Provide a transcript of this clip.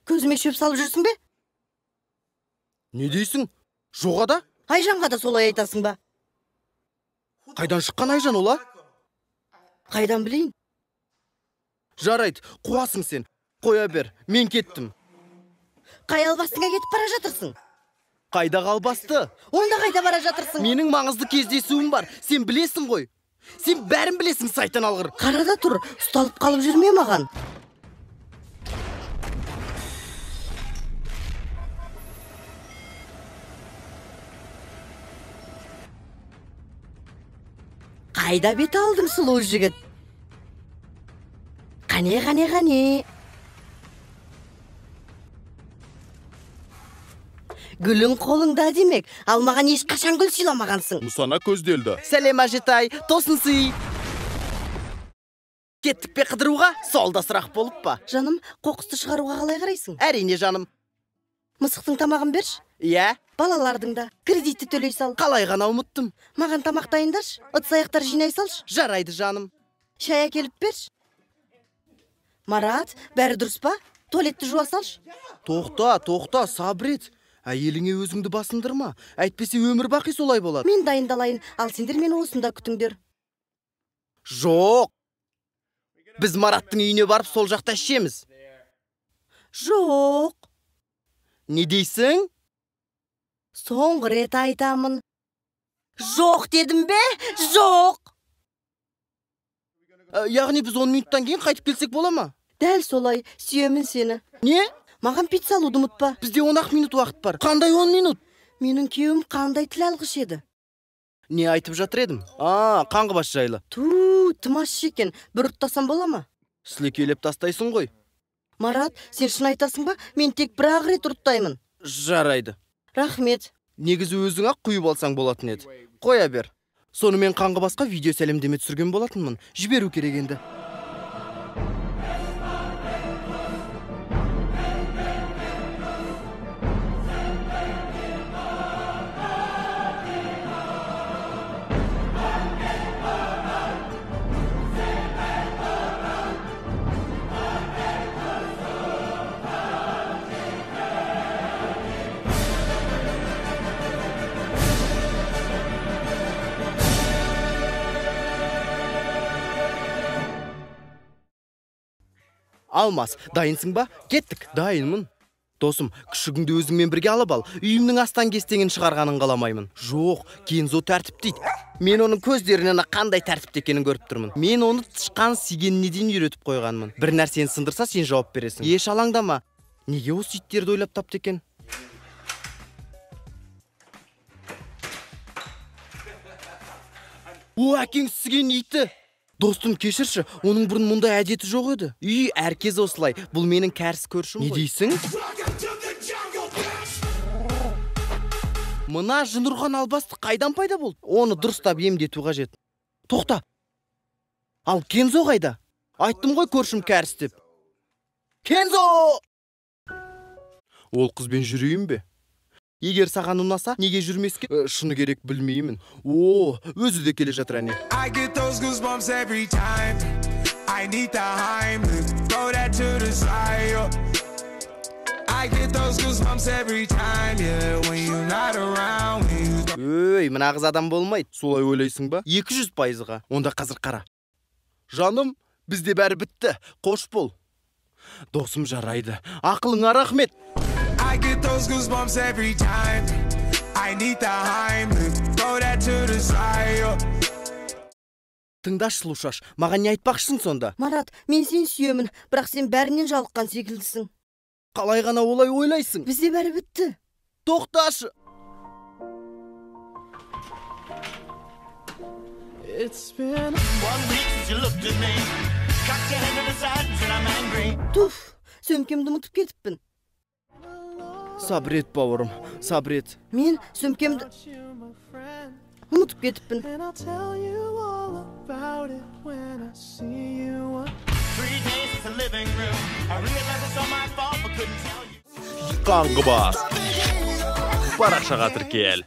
Көзіме шөп салып жүрсің бе? Не дейсің? Жоға да? Айжанға да солай айтасың ба? Қайдан шыққан Айжан ол, а? Қайдан білейін? Жарайды, қуасың сен. Қоя бер, мен кеттім. Қай албастыңа кетіп бара жатырсың? Қайдағы албасты? Онда қайда бара жатырсың? Менің маңызды кездесуім бар. Сен білесің ғой. Сен бәрін білесің, сайтан алғыр. Қара да тұр, ұсталып қалып жүрме маған. Қайда бет алдың, сұлу жігіт? Қане, қане, қане. Гүлің қолыңда демек, ал маған ешқашан гүл сыйламағансың. Нысана көзделді. Сәлем, әжетай, тосын сый. Кеттік пе қыдыруға? Сол да сұрақ болып па? Жаным, қоқысты шығаруға қалай қарайсың? Әрине, жаным. Мысықтың тамағын берші. Иә. Балалардың да. Кредитті төлей сал. Қалай ғана ұмыттым. Маған тамақ дайындашы, ыдыс-аяқтар жинай салшы. Жарайды, жаным. Шай әкеліп берші. Марат, бәрі дұрыс па? Туалетті жуа салшы. Тоқта, тоқта, сабыр ет. Әйеліңе өзіңді басындырма. Әйтпесе өмір бақи солай болады. Мен дайындалайын, ал сендер мені осында күтіңдер. Жоқ. Біз Мараттың үйіне барып сол жақта ішеміз. Жоқ. Не дейсің? Соңғы рет айтамын. Жоқ дедім бе? Жоқ. Яғни біз 10 минуттан кейін қайтып келсек бола ма? Дәл солай, сүйемін сені. Не? Маған пицца алуды ұмытпа. Бізде 10-ақ минут уақыт бар. Қандай 10 минут? Менің күйеуім қандай тіл алғыш еді? Не айтып жатыр едім? А, қаңғыбас жайлы. Ту, тым ащы екен. Бір ұрттасам бола ма? Сілекейлеп тастайсың ғой. Марат, сен шын айтасың ба? Мен тек бір-ақ рет ұрттаймын. Жарайды. Рахмет. Негізі өзің-ақ құйып алсаң болатын еді. Қоя бер. Сонымен қаңғыбасқа видео сәлемдеме түсірген болатынмын. Жіберу керек енді. Алмас, дайынсың ба? Кеттік. Дайынмын. Досым, күшігіңді өзіңмен бірге алып ал. Үйімнің астан-кестеңін шығарғанын қаламаймын. Жоқ, Кензо тәртіпті. Мен оның көздерінен қандай тәртіпті екенін көріп тұрмын. Мен оны тышқан сигеніне дейін үйретіп қойғанмын. Бір нәрсені сындырса, сен жауап бересің. Еш алаңдама. Неге осы иттерді ойлап тапты екен? О, әкең сіген иті! Достым, кешірші, оның бұрын мұндай әдеті жоқ еді. Үй, әркез осылай. Бұл менің кәріс көршім ғой. Не дейсің? Мына жын ұрған албасты қайдан пайда болды? Оны дұрыстап емдету қажет. Тоқта. Ал Кензо қайда? Айттым ғой көршім кәріс деп. Кензо! Ол қызбен жүрейін бе? Егер саған ұнаса, неге жүрмеске? Шыны керек білмеймін. О, өзі де келе жатыр әне. I get those goosebumps every time. I need the Heimlich, throw that to the side. I get those goosebumps every time, yeah, when you're not around, when you... Өй, мына қыз адам болмайды. Солай ойлайсың ба? 200%-ға. Онда қазір қара. Жаным, бізде бәрі бітті. Қош бол. Досым, жарайды. Ақылыңа рахмет. I get those goosebumps every time. I need the Heimlich, throw that to the side. Тыңдашы, сұлушаш, маған не айтпақшысың сонда? Марат, мен сені сүйемін, бірақ сен бәрінен жалыққан секілдісің. Қалай ғана олай ойлайсың? Бізде бәрі бітті. Тоқташы. Туф, сөмкемді ұмытып кетіппін. Сабыр ет, бауырым, сабыр ет. Мен сөмкемді ұмытып кетіппін. Қаңғыбас. Парақшаға тіркел.